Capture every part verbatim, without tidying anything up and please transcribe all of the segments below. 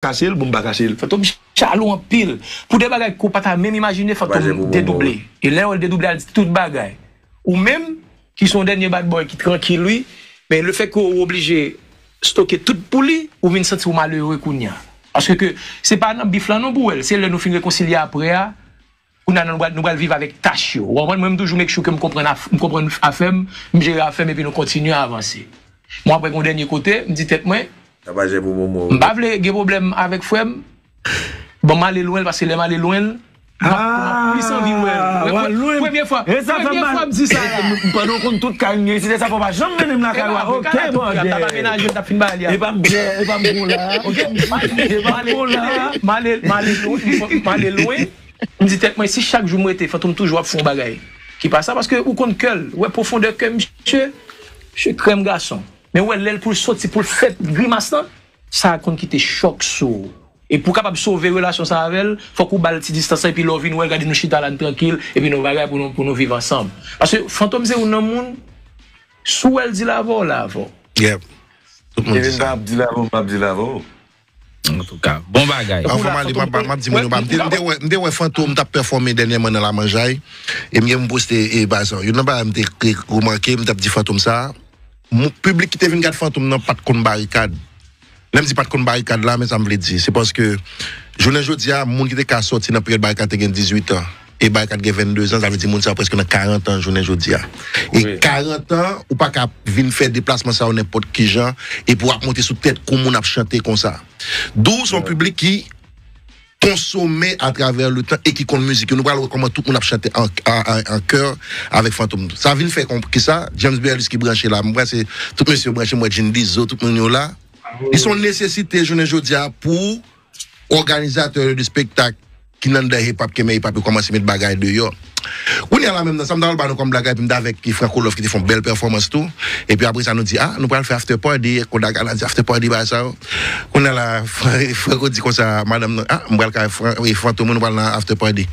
kase l, bon, m pa kase l. Fantom chalou anpil. Pou de bagay ke w pa ta menm imajine, Fantom dedouble. E lè yo dedouble, al di tout bagay. Ou menm, ki se yon dènye bad boy ki trankil, wi, men lefètke w oblije stoke tout pou li, ou vin santi w malere kounye a. Paske ke se pa nan bif lan non pou w wè l, se lè nou fin rekonsilye apre a, kounye a nou pral, nou pral viv avèk tach yo. Ou konprann? Mwen, m toujou make sure ke m konprann af-, m konprann afè m, m jere afè m, epi nou kontinye avanse. Mwen, apre yon dènye kote, m di tèt mwen, m pa vle gen pwoblèm avèk frè m. Bon, m ale lwen l, paske lè m ale lwen l, m ap, m ap plis anvi wè l. Premye fwa, premye fwa m di sa la. Pandan w konn tout kay m gen isit, e sa fè w pa janm mennen m lakay ou a. Ok, bondye. M t ap amenaje, m t ap fin ba li a. E pa m, e pa m pou la. Ok, m ale, m ale lwen, m ale lwen. M di tèt mwen, si chak jou m rete, Fantom toujou ap fè yon bagay ki pa sa, paske ou konn kè l, ou wè pwofondè kè misye, misye krèm gason. Men ou wè lè l pou l soti, pou l fè grimas lan, sa konn kite chòk sou ou. E pou w kapab sove relasyon sa avè l, fòk ou ba l ti distans lan, epi lè w vin wè l, gade nou chita la, n trankil, epi nou bagay pou nou, pou nou viv ansanm. Paske Fantom se youn nan moun, si w wè l di l avè w, l avè w. Yep. Tout moun di sa. Epi m pa ap di l avè w, m p ap di l avè w. Antouka, bon bagay. Anvan m ale, m ap, m ap di moun yo, m te, m te wè, m te wè Fantom t ap pèfòme dènyèman nan Lamanjay. E m gen m poste, e, bagay sa. Youn nan bagay m te re-, remake, m t ap di Fantom sa. Moun, piblik ki te vin gad Fantom nan pa t konn Barikad. Lè m di pa t konn Barikad la, men sa m vle di. Se paske, jounen jodi a, moun ki te ka sòti nan peryòd Barikad te gen dizuit an. E Barikad gen venndezan, sa vle di moun sa yo prèske nan karant an jounen jodi a. E karant an, ou pa ka vin fè deplasman sa yo nenpòt ki jan, epi w ap monte sou tèt kou moun ap chante konsa. Dou se yon piblik ki konsome atravè letan e ki konn mizik yo. Nou pral wè kòman tout moun ap chante an, an, an, an kè avèk Fantom. Sa vin fè kon, kisa? James Berlus ki branche la. Mwen, se tout mesye yo branche, mwen, Jean Dizo, tout moun yo la. Li se yon nesesite jounen jodi a pou òganizatè de spektak ki nan anndan hip hop, ki renmen hip hop, yo kòmanse met bagay deyò. Kounye a la menm nan, sa m ta pral ba nou kòm blag la, epi m t avèk Franco Love ki te fè yon bèl pèfòmans tou. Epi apre sa, nou di, ah, nou pral fè after party, Kodak la di after party, bagay sa yo. Kounye a la, Franco di konsa, madanm nan, ah, m pral kay Fran-, e, Fantom, nou pral nan after party.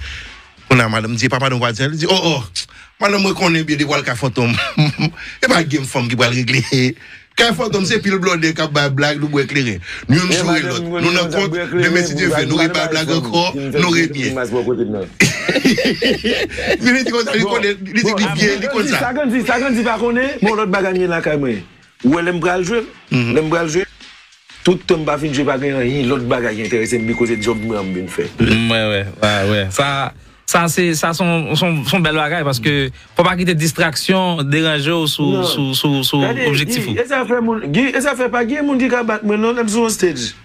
Kounye a, madanm di, e pa madanm ou pral di, li di, oh, oh, madanm mwen konnen byen li pral kay Fantom. E pa gen fanm ki pral regle. Kay Fantom se pil blòdè k ap bay blag, nou bwè kleren. Nou youn joure lòt. Nou nan kont, demen si Dye vle, nou rebay blag ankò, nou rebyen. Li di konsa, li konnen, li di li byen, li konn sa. Sa Gandhi, sa Gandhi pa konnen, men yon lòt bagay m gen lakay mwen. Ou wè lè m pral jwe, lè m pral jwe, tout tan m pa fin jwe pa gen anyen lòt bagay ki enterese m, bikoze djòb mwen an m vin fè. M wè, wè, wè, wè. Sa, Sa se, sa se yon, se yon, se yon bèl bagay, paske fò pa kite distraksyon deranje w sou, sou, sou, sou objektif ou. Gade, Guy, e sa fè moun, Guy, e sa fè pa gen moun ki ka bat mwen non, lè m sou yon stage.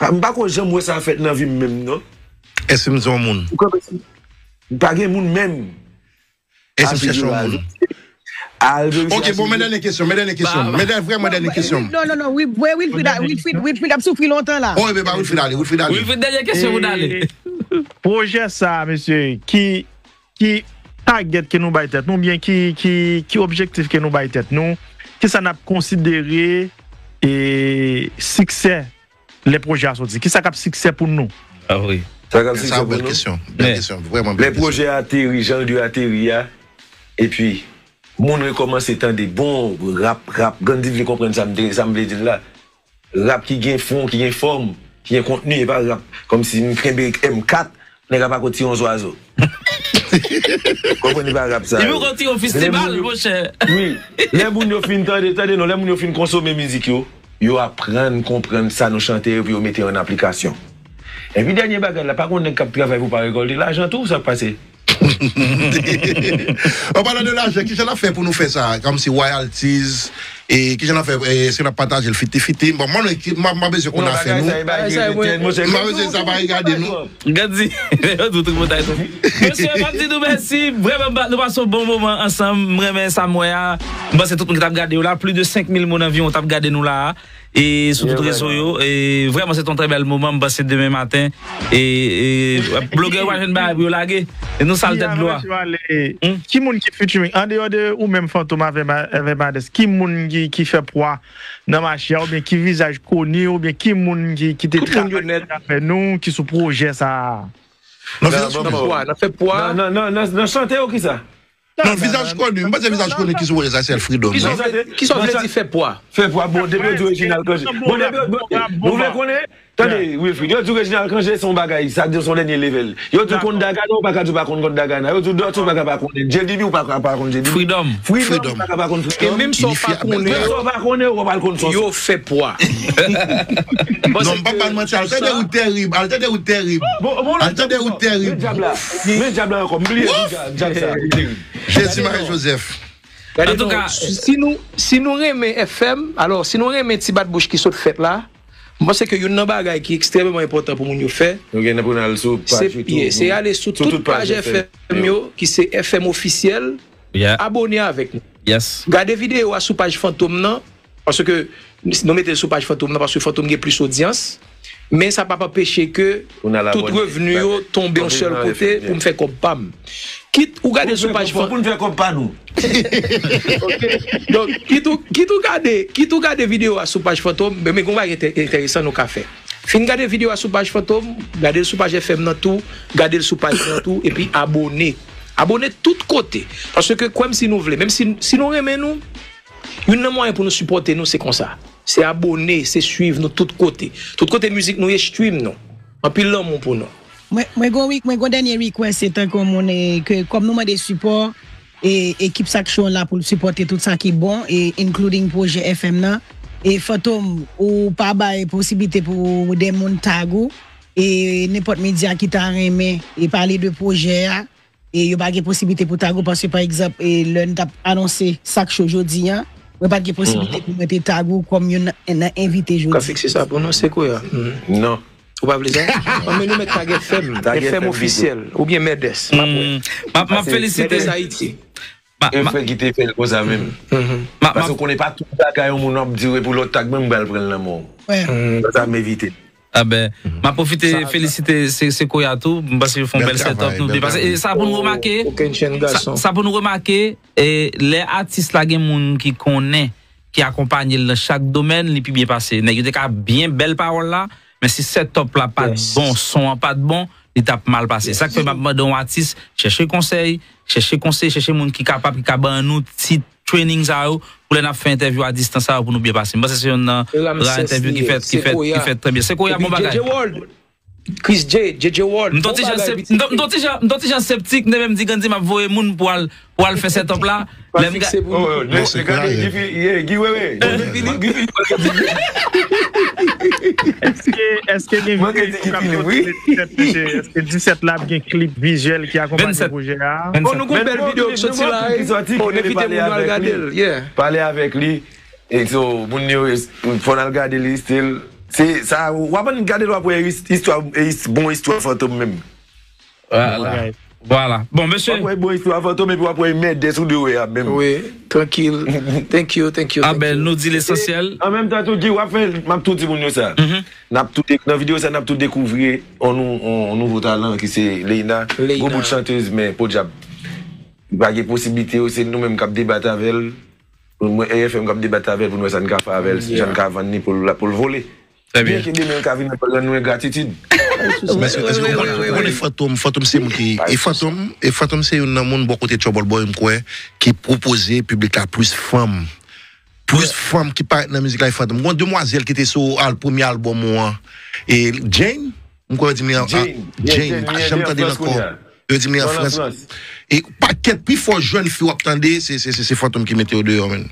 Pa, m pa ko janm wè sa fèt nan vi m menm non. Èske m se yon moun? Ou konprann? Pa gen moun menm. Èske m chèche yon moun? Ok, bon, men dènye kesyon, men dènye kesyon. Men dènye, vrèman dènye kesyon. Non, non, non, wi, wi, Wilfrid, Wilfrid, Wilfrid ap soufri lontan la. Oh, ebyen, ba Wilfrid ale, Wilfrid ale. Wilfrid, dènye kesyon pou n ale. E, pwojè sa, mesye, ki, ki target ke nou bay tèt nou, oubyen ki, ki, ki objektif ke nou bay tèt nou, kisa n ap konsidere, e, siksè lè pwojè a soti? Kisa k ap siksè pou nou? Ah wi. Sa k ap siksè pou nou? Bèl kesyon, bèl kesyon, vrèman bèl kesyon. Lè pwojè a ateri, jan l dwe ateri a, epi moun rekòmanse tande bon rap, rap, Gandhi vle konprann sa m te, sa m vle di l la. Rap ki gen fon, ki gen fòm, ki gen kontni, e pa rap kòmsi m kenbe M kat, nèg ap ako tire yon zwazo. Konprann, e pa rap sa yo. Epi w konn tire yon fistibal, monchè. Wi. Lè moun yo fin tande, tande non, lè moun yo fin konsome mizik yo, yo aprann konprann sa nou chante yo, epi yo mete yo an aplikasyon. Epi dènye bagay la, pa gon nèg k ap travay pou pa rekòlte lajan tou, sa k pase? An palan de lajan, kijan n ap fè pou nou fè sa? Kòmsi royalties, e kijan n ap fè, e, èske n ap pataje l fifti fifti? Bon, mwen, mwen, mwen bezwen konn afè nou. Mwen bezwen sa pa regade nou. Gad di, yo di w tripotay tou. Mesye, m ap di nou mèsi. Vrèman, nou pase yon bon moman ansanm. M renmen sa m wè a. M panse tout moun ki t ap gade yo la, plis de senk mil moun anviwon t ap gade nou la a. E sou tout rezo yo. E vrèman, se te yon trè bèl moman. M panse demen maten, e, e, blogè yo pa jwenn bagay pou yo lage. E nou sal tèt dlo a. Ki moun ki featuring? Andeyò de ou menm, Fantom, avè Ma-, avè Madès, ki moun ki, ki fè pwa nan mache a, oubyen ki vizaj koni, oubyen ki moun ki, ki te travay avè nou, ki sou pwojè sa a? Nan vizaj koni. Nan fè pwa, nan fè pwa. Nan, nan, nan, nan chante ou kisa? Non, vizaj koni, m panse vizaj koni ki sou pwojè sa, se Freedom. Kisa w vle, kisa w vle di fè pwa? Fè pwa, bon, depi yo di Reginald Cangé. Bon, depi yo, bon, bon, bon, bon. Ou vle konnen? Tande, Wilfrid, yo di Reginald Cangé se yon bagay, sa di se yon dènye level. Yo di w konn Dagana, ou pa ka di w pa konn konn Dagana. Yo di w Dutty, ou pa ka pa konnen. J D B, ou pa ka pa konn J D B. Freedom. Freedom, ou pa ka pa konn Freedom. E menm sa w pa konnen, menm sa w pa konnen, ou pa konnen. Yo fè pwa. Non, m pa ba n manti, al tande ou terib, al tande ou terib. Al tande ou terib. Men djab la, men djab la ankò, m bliye djab sa. Jezi Mari Joseph. Antouka, si nou, si nou renmen F M, alò, si nou renmen ti bat bouch ki sot fèt la, m panse ke youn nan bagay ki ekstrèmeman enpòtan pou moun yo fè, nou gen pou n al sou paj YouTube, se ale sou tout paj F M yo, ki se F M ofisyèl, abone avèk nou. Gade videyo a sou paj Fantom nan, paske nou mete l sou paj Fantom nan, paske Fantom gen plis odyans, men sa p ap anpeche ke tout revni yo tonbe yon sèl kote pou m fè kòb pa m. Kit ou gade sou paj Fantom, pou n fè kòb pa nou. Ok. Donk, kit ou, kit ou gade, kit ou gade videyo a sou paj Fantom, men, men gon bagay enteresan nou ka fè. Fin gade videyo a sou paj Fantom, gade l sou paj F M nan tou, gade l sou paj nan tou, epi abone. Abone tout kote. Paske kwè m si nou vle, menm si, si nou renmen nou, youn nan mwayen pou nou sipòte nou, se konsa. Se abone, se swiv nou tout kote. Tout kote mizik nou ye, stream nou. Anpil lanmou pou nou. Mwen, mwen gon, mwen gon dènye request, se tankou yon moun, eh, ke kòm nou mande sipò, e ekip Sak Show la pou l sipòte tout sa ki bon, e including pwojè F M nan. E Fantom, ou pa bay posiblite pou de moun tag ou, e nenpòt medya ki ta renmen e pale de pwojè a, e yo pa gen posiblite pou tag ou, paske pa egzanp, e lè n t ap anonse Sak Show jodi a, mwen pa t gen posiblite pou mwen te tag ou kòm youn nan, nan envite jodi. Ka fikse sa pou nou, Sequoia. Non. Ou pa vle sa? An, men nou mèt tag F M, F M ofisyèl, oubyen Mèdès. M ap, m ap felisite. Mèdès Ayiti. Gen frè ki te fè l konsa menm. Paske ou konnen pa tout bagay yon moun ap di wi pou lòt tag mwen, m pral pran l nan men w. Sa m evite. A ben, m ap pwofite felisite Se-, Sequoia tou. M panse yo fè yon bèl setup nou te pase. E sa pou nou remake, sa, sa pou nou remake, e lè atis la gen moun ki konnen, ki akonpanye l nan chak domèn, li pi byen pase. Nèg yo te ka byen bèl pawòl la, men si setup la pa t bon, son an pa t bon, li t ap mal pase. Sa k fè m ap mande yon atis, chèche konsèy, chèche konsèy, chèche moun ki kapab, ki ka ban nou ti training sa yo, pou lè n ap fè entèvyou a distans sa yo, pou nou byen pase. M panse se youn nan ra entèvyou ki fèt, ki fèt, ki fèt trè byen. Sequoia, bon bagay. Chris J, J J Ward, m t on ti jan sep-, m t on, m t on ti jan, m t on ti jan septik, m te menm di Gandhi m ap voye moun pou al, pou al fè setup la. Lè m ga- Oh, oh, non, se gade, Guy Fi-, yeah, Guy Wewe. Èske, èske gen videyo k ap soti le disèt, mesye? Èske disèt la ap gen klip vizyèl ki akonpanye pwojè a? Bon, nou gon bèl videyo k soti la, wi. Bon, n envite moun yo al gade l, yeah. Pale avèk li. E so, moun yo, fò n al gade li still. Se sa, w ap annik gade l, w ap wè is-, istwa, is-, bon istwa Fantom menm. Vwala. Vwala. Bon, mesye. W ap wè bon istwa Fantom, epi w ap wè mèdè sou de wè a menm. Wi, trankil. Thank you, thank you, thank you. A ben, nou di lesansyèl. An menm tan tou, Guy, w ap fè, m ap tou di moun yo sa. N ap tou de-, nan videyo sa, n ap tou dekouvri on nou-, on, on nouvo talan ki se Leïna. Leïna. Gwo bout chantez, men podyab. Pa gen posiblite yo, se nou menm k ap debat avè l. Mwen, A F M k ap debat avè l pou n wè sa n ka fè avè l, jan n ka vann li pou l, pou l vole. Trè byen. Byen ke demen l ka vin rann nou engratitid. Men èske, èske ou konnen, ou konnen Fantom, Fantom se moun ki, e Fantom, e Fantom se youn nan moun bò kote Trouble Boy, m kwè, ki pwopoze piblik la plis fanm. Plis fanm ki parèt nan mizik la, e Fantom. Gon demwazèl ki te sou al-, premye albòm ou an, e Jane, m kwè yo di m li an, Jane, Jane, pa janm tande l ankò. Yo di m li an Frans. E pakèt pi fò jèn fi w ap tande, se, se, se, se Fantom ki mete yo deyò, menn.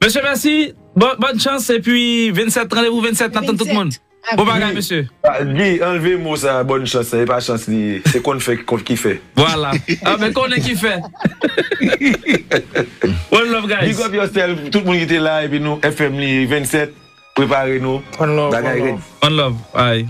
Mesye, mèsi. Bon, bòn chans, epi vennsèt, randevou vennsèt, n ap tann tout moun. Bon bagay, mesye. Guy, anlve mo sa, bòn chans, sa, e pa chans li ye. Se konn fè ki, ki fè. Vwala. A, men konnen ki fè. One love, guys. Big up yourself, tout moun ki te la, epi nou, F M li, vennsèt, prepare nou. One love, bagay one love. One love, ay.